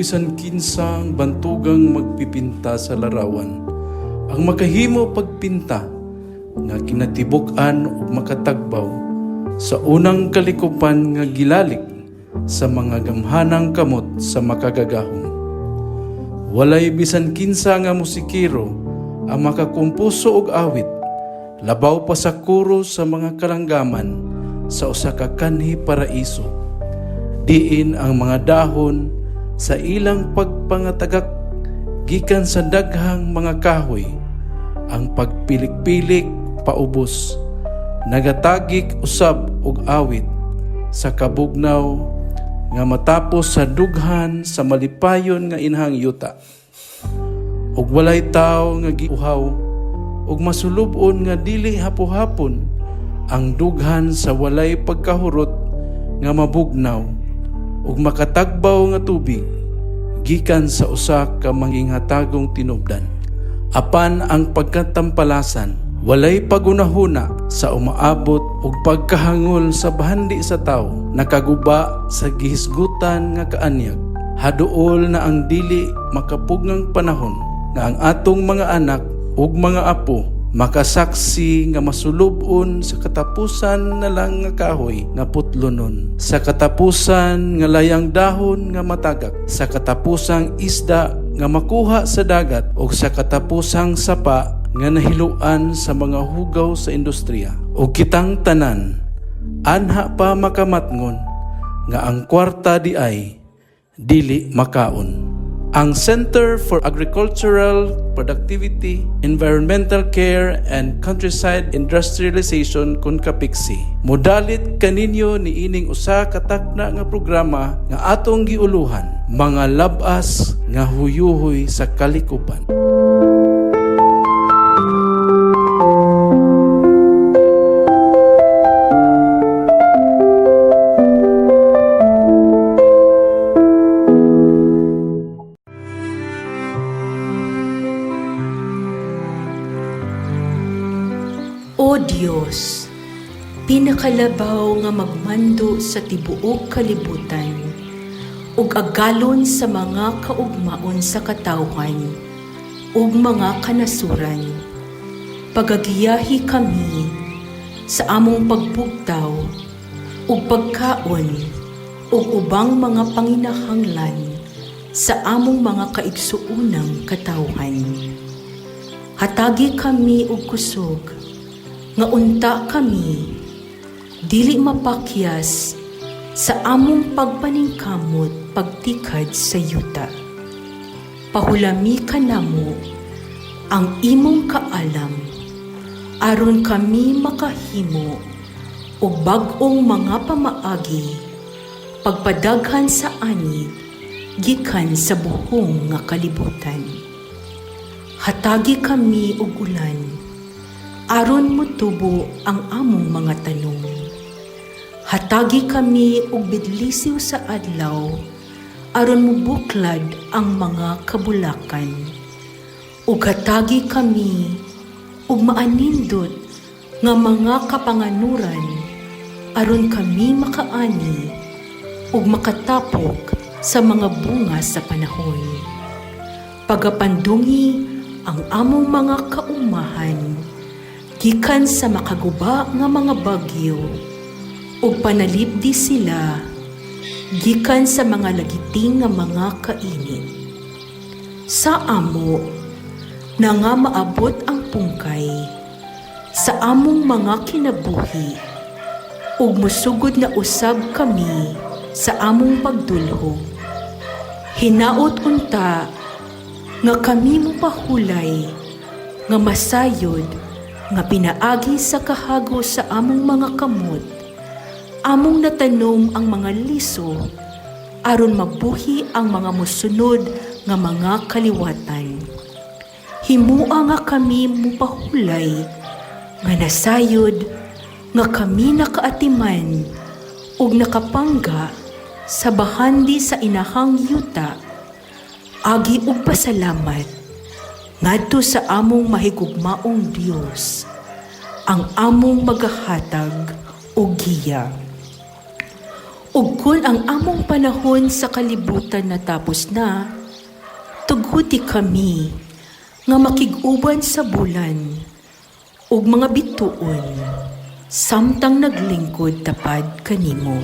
bisan kinsang bantugang magpipinta sa larawan ang makahimo pagpinta nga kinatibuk-an ug makatagbaw sa unang kalikupan nga gilalik sa mga gamhanang kamot sa Makagagahom. Walay bisan kinsa nga musikero ang makakumpuso og awit labaw pa sa koro sa mga kalanggaman sa usa ka kanhi paraiso, diin ang mga dahon sa ilang pagpangatagak gikan sa daghang mga kahoy, ang pagpilik-pilik paubos, nagatagik usab og awit sa kabugnaw nga matapos sa dughan sa malipayon nga inahang yuta. Ug walay tawo nga giuhaw ug masulub-on nga dili hapo-hapon ang dughan sa walay pagkahurot nga mabugnaw ug makatagbaw nga tubig gikan sa usa ka manginghatagong tinubdan. Apan ang pagkatampalasan walay pagunahuna sa umaabot ug pagkahangol sa bahandi sa tawo nakaguba sa gihisgutan nga kaanyag. Haduol na ang dili makapugngang panahon nga ang atong mga anak ug mga apo makasaksi nga masulub-on sa katapusan na lang nga kahoy nga putlonon, sa katapusan nga layang dahon nga matagak, sa katapusang isda nga makuha sa dagat, ug sa katapusang sapa nga nahiluan sa mga hugaw sa industriya. Ug kitang tanan anha pa makamatngon nga ang kwarta di ay dili makaon. Ang Center for Agricultural Productivity, Environmental Care and Countryside Industrialization kon CAPECSI modalit kaninyo niining usa ka takna nga programa nga atong giuluhan, Mga Lab-as nga Huyuhoy sa Kalikupan. O Dios, pinakalabaw nga magmando sa tibuok kalibutan ug agalon sa mga kaugmaon sa katawhan ug mga kanasuran, pagagiyahi kami sa among pagbugtaw ug pagkaon ug ubang mga panginahanglan sa among mga kaigsuonang katawhan. Hatagi kami og kusog nga unta kami dili mapakyas sa among pagpaningkamot pagtikad sa yuta. Pahulami kanamo ang imong kaalam aron kami makahimo og bag-ong mga pamaagi pagpadaghan sa ani gikan sa buhong nga kalibutan. Hatagi kami og ulan aron motubo ang among mga tanom. Hatagi kami og bidlisiw sa adlaw aron mobuklad ang mga kabulakan. Ug hatagi kami og maanindot nga mga kapanganuran aron kami makaani ug makatapok sa mga bunga sa panahon. Pagapandungi ang among mga kaumahan gikan sa makaguba nga mga bagyo ug panalipdi sila gikan sa mga lagiting nga mga kainit. Sa amo na nga maabot ang pungkay sa among mga kinabuhi ug mosugod na usab kami sa among pagdulhog. Hinaot unta nga kami mopahulay nga masayod nga pinaagi sa kahago sa among mga kamot, among natanom ang mga liso aron mabuhi ang mga mosunod nga mga kaliwatan. Himua nga kami mopahulay nga nasayod nga kami nakaatiman ug nakapangga sa bahandi sa inahang yuta, agi og pasalamat ngadto sa among mahigugmaong Dios, ang among magahatag og giya. Ug kun ang among panahon sa kalibutan natapos na, tuguti kami nga makig-uban sa bulan ug mga bituon samtang naglingkod tapad kanimo.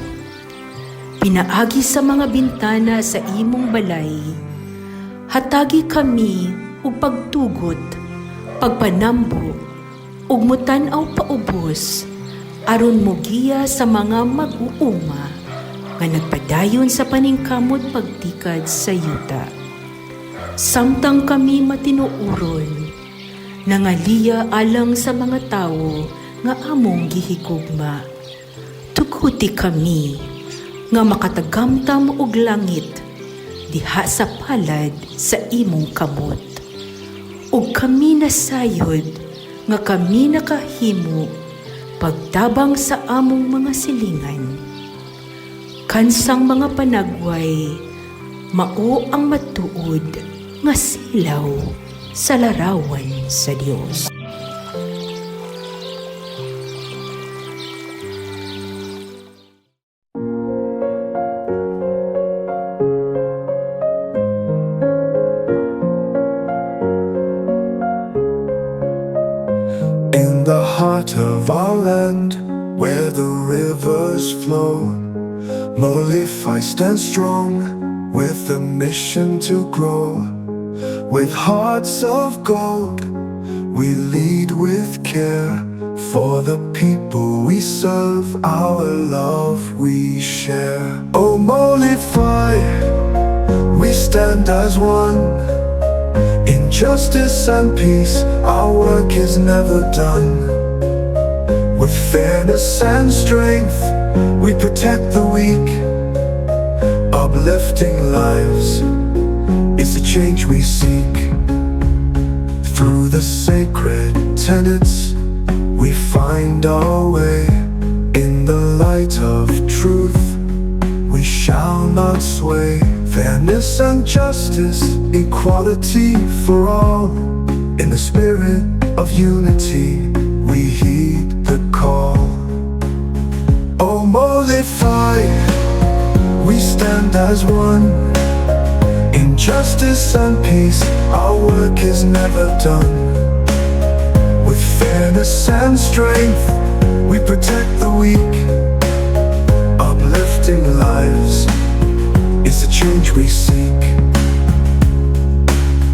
Pinaagi sa mga bintana sa imong balay, hatagi kami og pagtugot, pagpanambo, ug mutan-aw paubos aron mogiya sa mga mag-uuma nga nagpadayon sa paningkamot pagtikad sa yuta. Samtang kami matinuoron, nangaliya alang sa mga tawo nga among gihigugma. Tuguti kami nga makatagamtam og langit diha sa palad sa imong kamot. Ug kami nasayod nga kami nakahimo pagtabang sa among mga silingan. Kansang mga panagway, mao ang matuod nga silaw sa larawan sa Dios. In the heart of our land, where the rivers flow, Molify stands strong with a mission to grow. With hearts of gold, we lead with care. For the people we serve, our love we share. Oh, Molify, we stand as one. In justice and peace, our work is never done. With fairness and strength, we protect the weak. Uplifting lives is the change we seek. Through the sacred tenets, we find our way. In the light of truth, we shall not sway. Fairness and justice, equality for all. In the spirit of unity, we heed the call. Oh, Molify, we stand as one. In justice and peace, our work is never done. With fairness and strength, we protect the weak. Uplifting lives is the change we seek.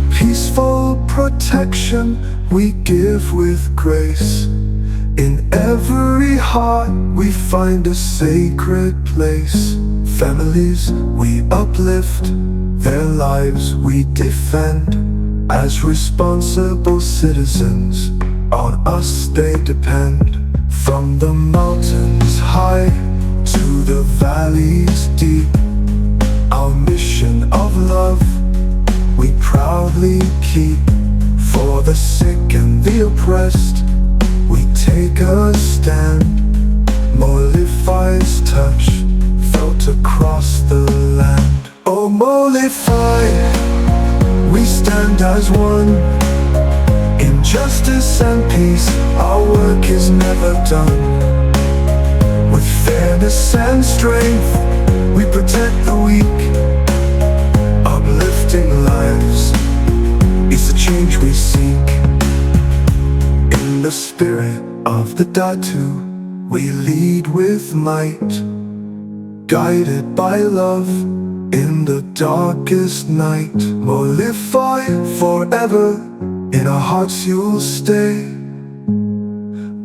Peaceful protection we give with grace. In every heart we find a sacred place. Families we uplift, their lives we defend. As responsible citizens, on us they depend. From the mountains high to the valleys deep, our mission of love we proudly keep. For the sick and the oppressed, we take a stand. Molify's touch felt across the land. Oh, Molify, we stand as one. In justice and peace, our work is never done. With fairness and strength, we protect the weak. Uplifting lives is the change we seek. In the spirit of the Datu, we lead with might, guided by love in the darkest night. Molify forever, in our hearts you'll stay,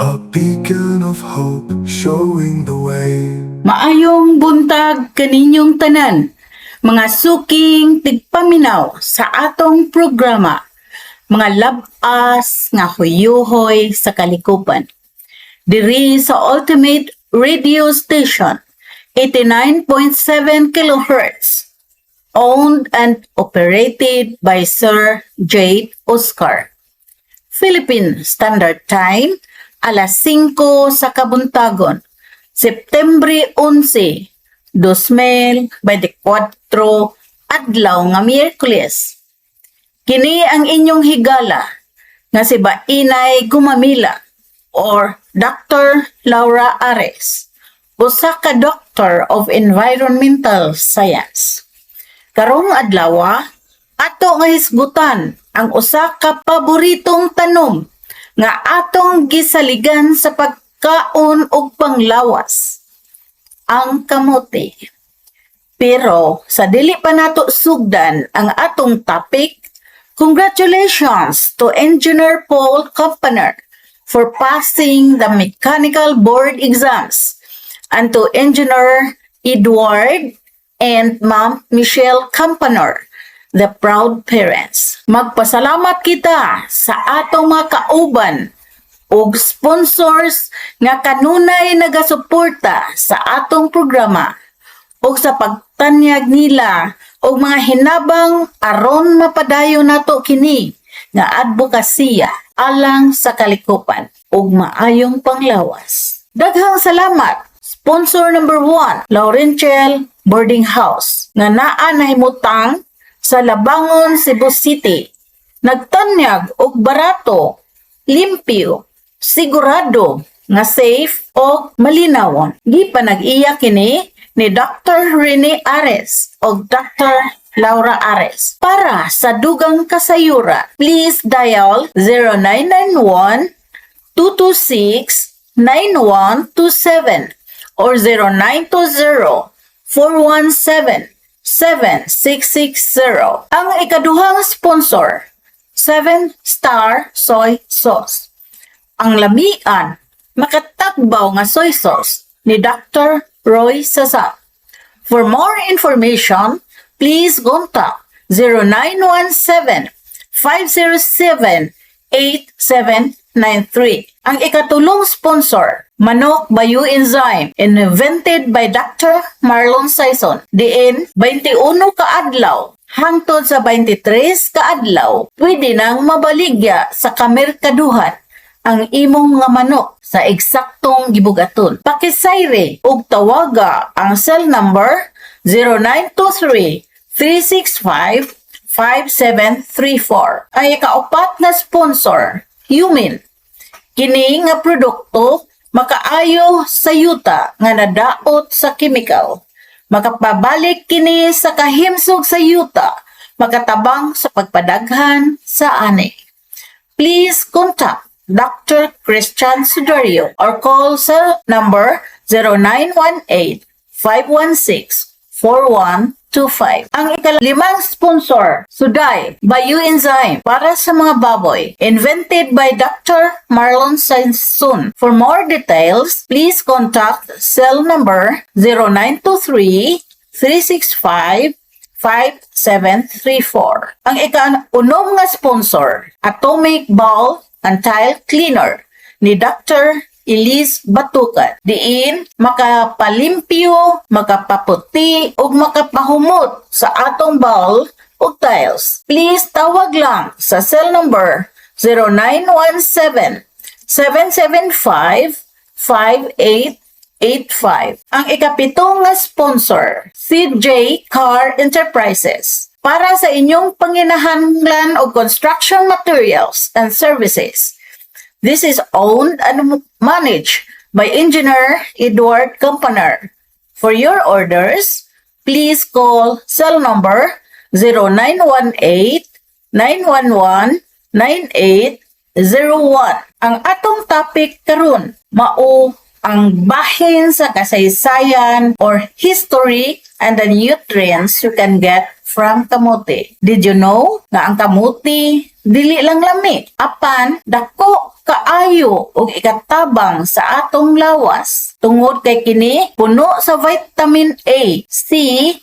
a beacon of hope showing the way. Maayong buntag kaninyong tanan, mga suking tigpaminaw sa atong programa, mga labas nga huyuhoy sa kalikupan. Diri sa Ultimate Radio Station, 89.7 kHz, owned and operated by Sir Jade Oscar. Philippine Standard Time, alas 5 sa kabuntagon, Septembre 11, 2024, adlaw nga Miyerkules. Kini ang inyong higala nga si Bainay Gumamila or Dr. Laura Ares. usa ka Doctor of Environmental Science. Karong adlaw, ato nga hisgutan ang usa ka paboritong tanom nga atong gisaligan sa pagkaon ug panglawas, ang kamote. Pero sa dili pa nato sugdan ang atong topic, congratulations to Engineer Paul Campaner for passing the mechanical board exams and to Engineer Edward and Ma'am Michelle Campaner, the proud parents. Magpasalamat kita sa atong mga kauban ug sponsors nga kanunay nagasuporta sa atong programa ug sa pagtanyag nila og mga hinabang aron mapadayon nato kini nga adbokasiya alang sa kalikupan ug maayong panglawas. Daghang salamat. Sponsor number 1, Laurentiel Boarding House nga naa nahimutang sa Labangon, Cebu City. Nagtanyag og barato, limpyo, sigurado nga safe o malinawon. Gipanag-iya kini ni Dr. Rene Ares o Dr. Laura Ares. Para sa dugang kasayura, please dial 0991 226 9127 or 0920 417 7660. Ang ikaduhang sponsor, 7 Star Soy Sauce. Ang lamian, makatagbaw nga soy sauce ni Dr. Roy Sasa. For more information, please contact 0917-507-8793. Ang ikatulong sponsor, Manok Bioenzyme, invented by Dr. Marlon Sison. Diin, 21 ka adlaw hangtod sa 23 ka adlaw, pwede nang mabaligya sa kamerkaduhan ang imong nga manok sa eksaktong gibugaton. Pakisayre og tawaga ang cell number 0923 365 5734. Ang ikaupat na sponsor, Humin. Kini nga produkto makaayo sa yuta nga nadaot sa chemical. Makapabalik kini sa kahimsog sa yuta, makatabang sa pagpadaghan sa ani. Please contact Dr. Christian Sudario or call sa number 0918-516-4125. Ang ikalimang sponsor, Suday Bioenzyme para sa mga baboy, invented by Dr. Marlon Sanson. For more details, please contact cell number 0923 365 5734. Ang ika-unom nga sponsor, Atomic Ball and Tile Cleaner ni Dr. Elise Batukan. Diin makapalimpyo, makapaputi ug makapahumot sa atong bowl ug tiles. Please tawag lang sa cell number 0917 775 5885. Ang ikapito nga sponsor, CJ Car Enterprises. Para sa inyong panginahanglan og construction materials and services. This is owned and managed by Engineer Edward Campaner. For your orders, please call cell number 0918 911 9801. Ang atong topic karon mao ang bahin sa kasaysayan or history and the nutrients you can get from kamote. Did you know nga ang kamote dili lang lami apan dako kaayo og ikatabang sa atong lawas tungod kay kini puno sa vitamin A, C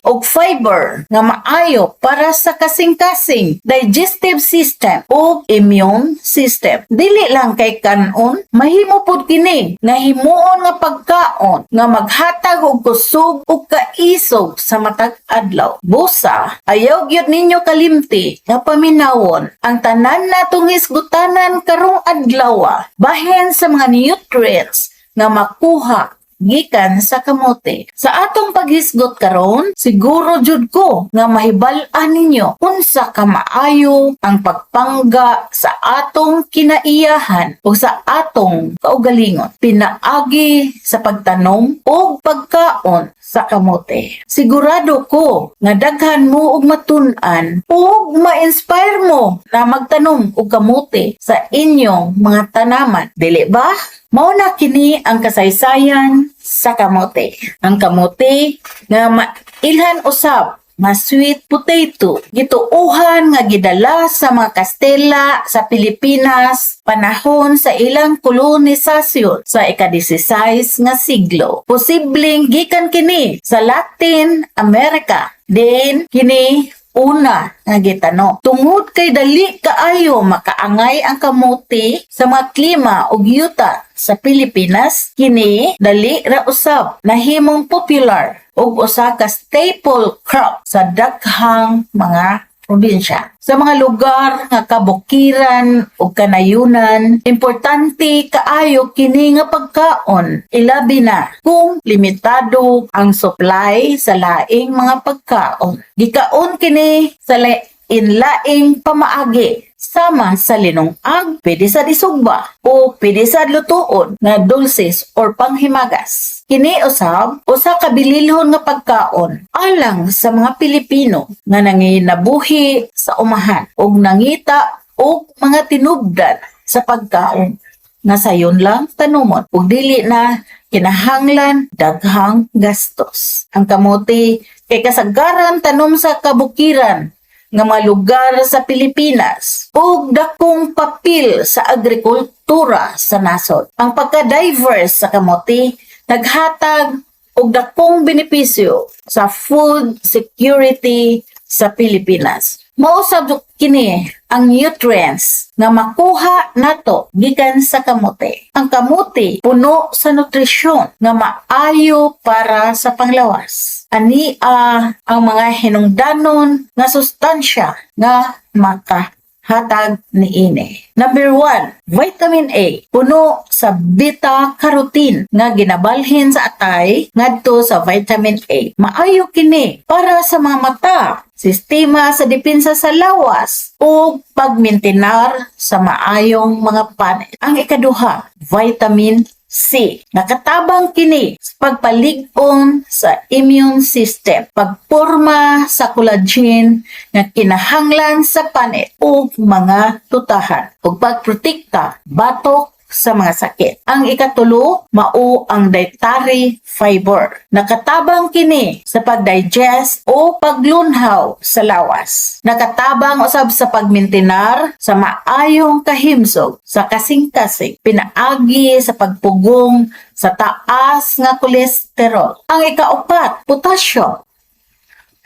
ug fiber nga maayo para sa kasing-kasing, digestive system ug immune system. Dili lang kay kanon, mahimo pud kini nga himuon nga pagkaon nga maghatag og kusog ug kaisog sa matag adlaw. Busa, ayaw gyud ninyo kalimti nga paminawon ang tanan natong hisgutanan karong adlaw bahin sa mga nutrients nga makuha gikan sa kamote. Sa atong paghisgot karon, siguro jud ko nga mahibal-an ninyo unsa ka maayo ang pagpangga sa atong kinaiyahan o sa atong kaugalingon pinaagi sa pagtanom o pagkaon sa kamote. Sigurado ko nga daghan mo og matun-an ug ma-inspire mo na magtanom og kamote sa inyong mga tanaman. Dili ba? Mao na kini ang kasaysayan sa kamote. Ang kamote nga mailhan usab nga sweet potato. Gituuhan nga gidala sa mga Kastila sa Pilipinas panahon sa ilang kolonisasyon sa ika-16 nga siglo. Posibleng gikan kini sa Latin America. Din kini una nga gitanom. Tungod kay dali kaayo makaangay ang kamote sa mga klima ug yuta sa Pilipinas, kini dali ra usab nahimong popular ug usa ka staple crop sa daghang mga probinsya. Sa mga lugar nga kabukiran ug kanayunan, importante kaayo kini nga pagkaon, ilabi na kung limitado ang supply sa laing mga pagkaon. Gikaon kini sa lain-laing pamaagi sama sa linungag, pwede sa isugba, o pwede sa lutuon nga dulces or panghimagas. Kini usab usa ka bililhon nga pagkaon alang sa mga Pilipino nga nanginabuhi sa umahan ug nangita og mga tinubdan sa pagkaon nga sayon lang tanumon ug dili na kinahanglan daghang gastos. Ang kamote kay kasagaran tanom sa kabukiran nga mga lugar sa Pilipinas ug dakong papel sa agrikultura sa nasod. Ang pagka-diverse sa kamote naghatag og dakong benepisyo sa food security sa Pilipinas. Mao sab kini ang nutrients nga makuha nato gikan sa kamote. Ang kamote puno sa nutrisyon nga maayo para sa panglawas. Ania ang mga hinungdanon nga sustansya nga makahatag niini. Number 1, vitamin A. Puno sa beta-carotene nga ginabalhin sa atay ngadto sa vitamin A. Maayo kini para sa mga mata, sistema sa depensa sa lawas, ug pagmintinar sa maayong mga panit. Ang ikaduha, vitamin C. Nakatabang kini sa pagpalig-on sa immune system, pagporma sa collagen nga kinahanglan sa panit ug mga tutahan, ug pagprotekta batok sa mga sakit. Ang ikatulo, mao ang dietary fiber. Nakatabang kini sa pag-digest o paglunhaw sa lawas. Nakatabang usab sa pagmintinar sa maayong kahimsog sa kasing-kasing, pinaagi sa pagpugong sa taas nga kolesterol. Ang ikaupat, potassium.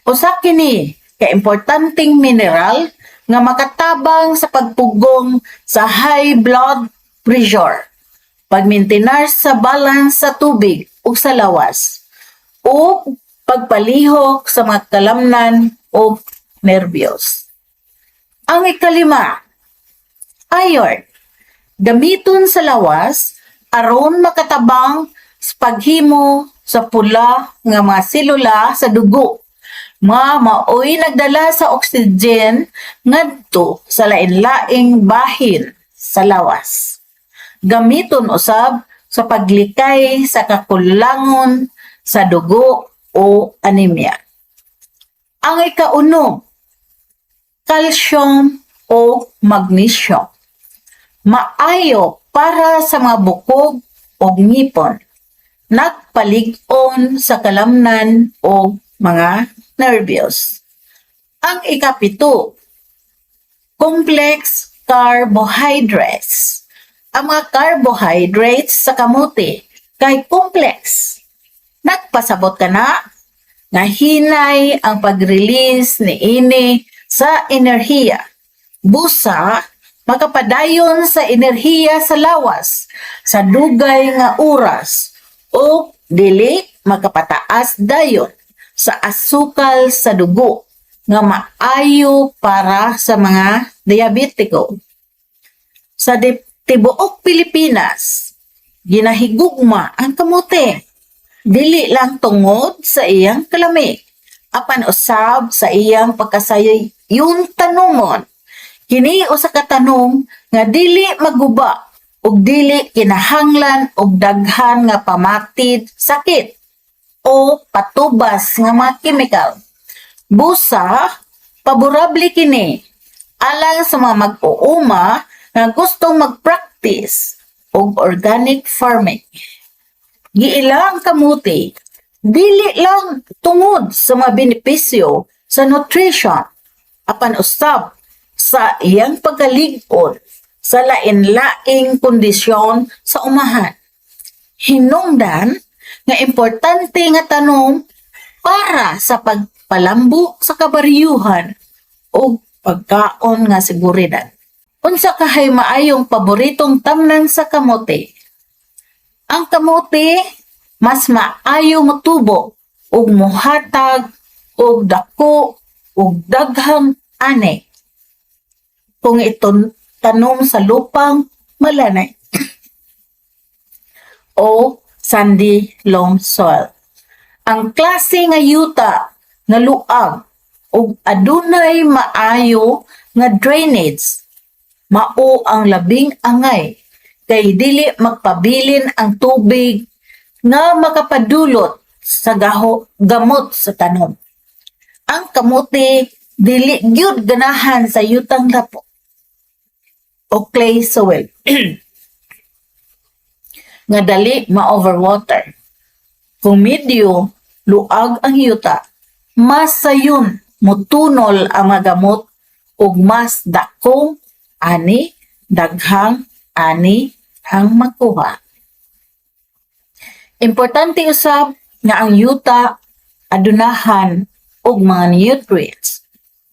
Usa kini ka importanteng mineral nga makatabang sa pagpugong sa high blood pressure, pagmintinar sa balance sa tubig ug sa lawas, ug pagpalihok sa mga kalamnan ug nerbiyos. Ang ikalima, iron. Gamiton sa lawas aron makatabang sa paghimo sa pula nga mga selula sa dugo nga maoy nagdala sa oxygen ngadto sa lain-laing bahin sa lawas. Gamiton usab sa paglikay sa kakulangon sa dugo o anemia. Ang ikaunom, calcium o magnesium. Maayo para sa mga bukog o ngipon. Nagpalig-on sa kalamnan o mga nervyos. Ang ikapito, complex carbohydrates. Ang mga carbohydrates sa kamote kay complex. Nagpasabot ka na nga hinay ang pag-release niini sa enerhiya. Busa, makapadayon sa enerhiya sa lawas sa dugay nga oras o dili makapataas dayon sa asukal sa dugo nga maayo para sa mga diabetiko. Sa tibuok Pilipinas, ginahigugma ang kamote. Dili lang tungod sa iyang kalami, apan usab sa iyang pagkasayon tanumon. Kini usa ka tanom nga dili maguba ug dili kinahanglan og daghan nga pamatid sakit o patubas nga mga chemical. Busa, paborable kini alang sa mga mag-uuma nga gustong mag-practice og organic farming. Giila ang kamuti dili lang tungod sa mga benepisyo sa nutrition, apan usab sa iyang pagkalig-on sa lain-laing kondisyon sa umahan. Hinungdan nga importante nga tanom para sa pagpalambo sa kabaryuhan o pagkaon nga seguridad. Unsa kahay maayong paboritong tamnan sa kamote? Ang kamote mas maayo motubo ug mohatag og dako ug daghang ani kung iton tanom sa lupang malanay o sandy loam soil. Ang klase nga yuta nga luag ug adunay maayo nga drainage mao ang labing angay kay dili magpabilin ang tubig nga makapadulot sa gaho gamot sa tanom. Ang kamote dili gyud ganahan sa yutang lapo o clay soil nga dali ma-overwater. Kung medyo luag ang yuta, mas sayon mutunol ang mga gamot ug mas dakong ani, daghang ani ang makuha. Importante usab nga ang yuta adunahan og mga nutrients.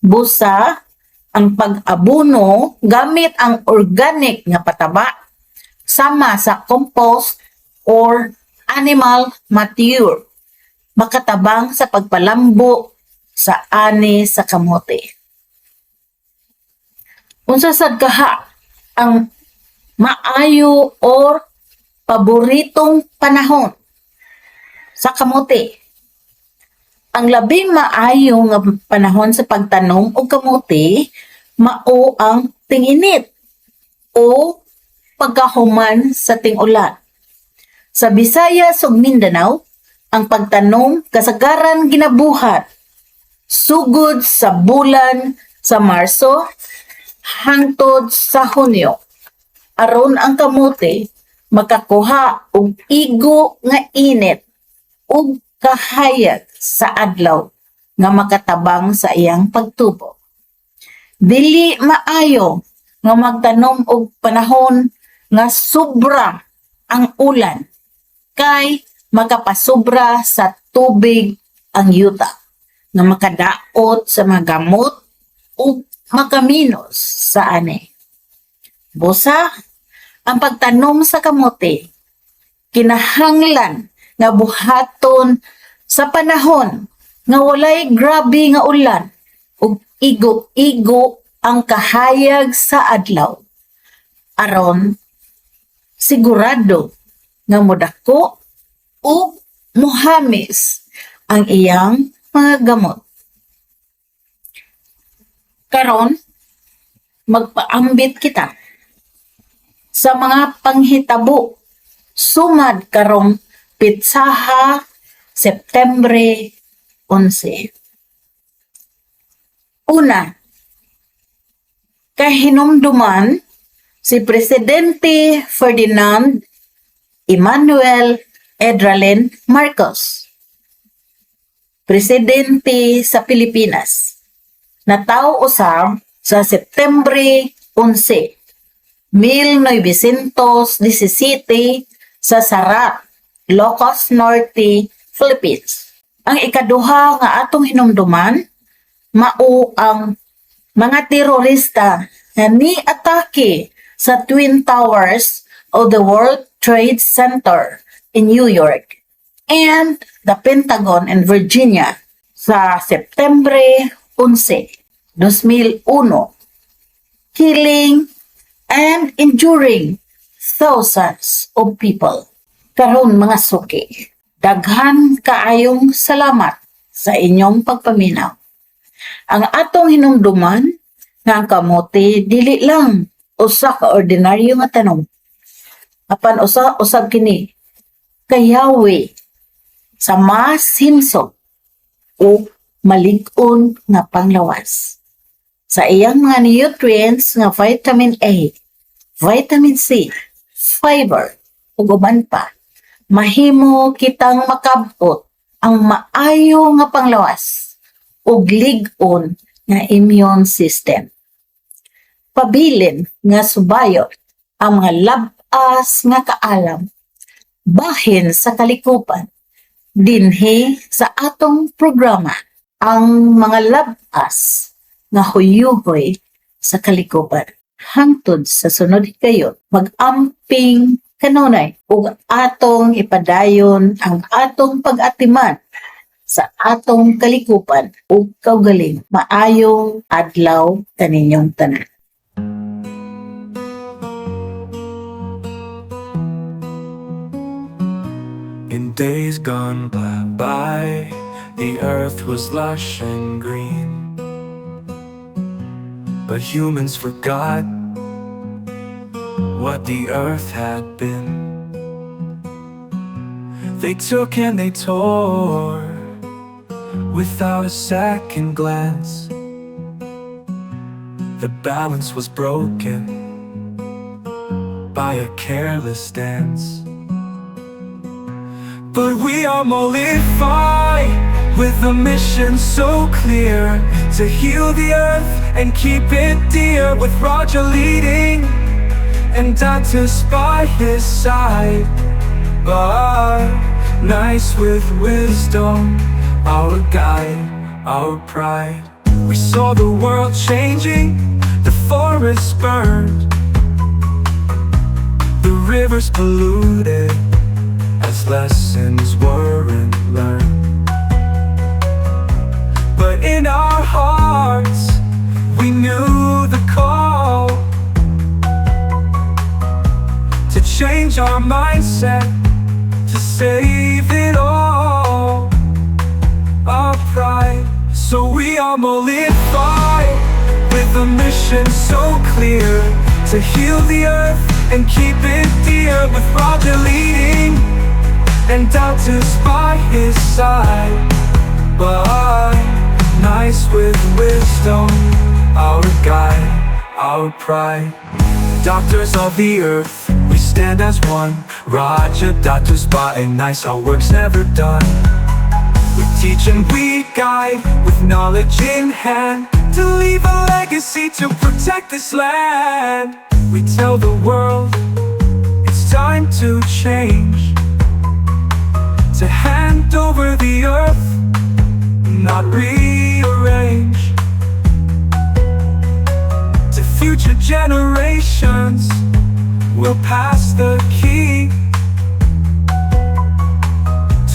Busa, ang pag-abono gamit ang organic nga pataba sama sa compost or animal manure makatabang sa pagpalambo sa ani sa kamote. Unsa sad kaha ang maayo or paboritong panahon sa kamote? Ang labing maayo nga panahon sa pagtanom og kamote mao ang ting-init o pagkahuman sa ting-ulan. Sa Visayas ug Mindanao, ang pagtanom kasagaran ginabuhat sugod sa bulan sa Marso hangtod sa Hunyo, aron ang kamote makakuha og igo nga init ug kahayag sa adlaw nga makatabang sa iyang pagtubo. Dili maayo nga magtanom og panahon nga sobra ang ulan kay makapasubra sa tubig ang yuta nga makadaot sa mga gamot ug makaminos sa ani. Busa, ang pagtanom sa kamote kinahanglan nga buhaton sa panahon nga walay grabe nga ulan ug igo-igo ang kahayag sa adlaw aron sigurado nga modako ug muhamis ang iyang mga gamot. Karon, magpaambit kita sa mga panghitabo sumad karong pitsaha, Septembre 11. Una, kahinumduman si Presidente Ferdinand Emmanuel Edralin Marcos, presidente sa Pilipinas. Natawo usab sa Septembre 11, 1917 sa Sarrat, Ilocos Norte, Philippines. Ang ikaduha nga atong hinumduman mao ang mga terorista na ni-atake sa Twin Towers of the World Trade Center in New York and the Pentagon in Virginia sa Septembre 11, 2001, killing and injuring thousands of people. Karon, mga suki, Daghan kaayong salamat sa inyong pagpaminaw. Ang atong hinumduman nga ang kamote dili lang usa ka ordinaryo nga tanom. Apan usa usab kini kayawi sa mas himsog o malig-on nga panglawas. Sa iyang mga nutrients nga vitamin A, vitamin C, fiber, ug uban pa, mahimo kitang makabot ang maayo nga panglawas ug lig-on nga immune system. Pabilin nga subayon ang mga lab-as nga kaalam bahin sa kalikupan dinhi sa atong programa, ang mga lab-as nga huyuhoy sa kalikupan. Hangtod sa sunod higayon, mag-amping kanunay ug atong ipadayon ang atong pag-atiman sa atong kalikupan ug kaugaling. Maayong adlaw kaninyong tanan. In days gone by, the earth was lush and green. But humans forgot what the earth had been. They took and they tore without a second glance. The balance was broken by a careless dance. But we are Molify with a mission so clear to heal the earth and keep it dear, with Roger leading and Datus by his side. But nice with wisdom, our guide, our pride. We saw the world changing, the forests burned, the rivers polluted as lessons weren't learned. But in our hearts, we knew the call to change our mindset, to save it all, our pride. So we are Molify with a mission so clear to heal the earth and keep it dear, with Roger leading and Datus by his side. But nice with wisdom, our guide, our pride. Doctors of the earth, we stand as one. Roger, Datus, by nice, our work's never done. We teach and we guide with knowledge in hand to leave a legacy to protect this land. We tell the world it's time to change, to hand over the earth, not rearrange. To future generations, we'll pass the key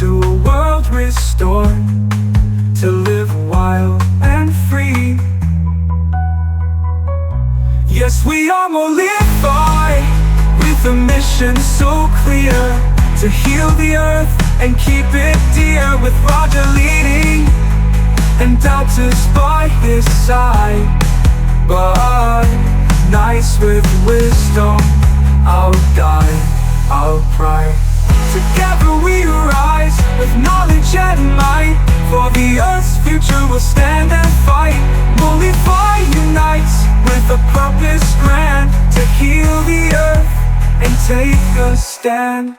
to a world restored, to live wild and free. Yes, we are Molify with a mission so clear to heal the earth and keep it dear, with Roger leading and Datus by his side. But nice with wisdom, our guide, our pride. Together we rise with knowledge and might. For the earth's future we'll stand and fight. Molify unites with a purpose grand to heal the earth and take a stand.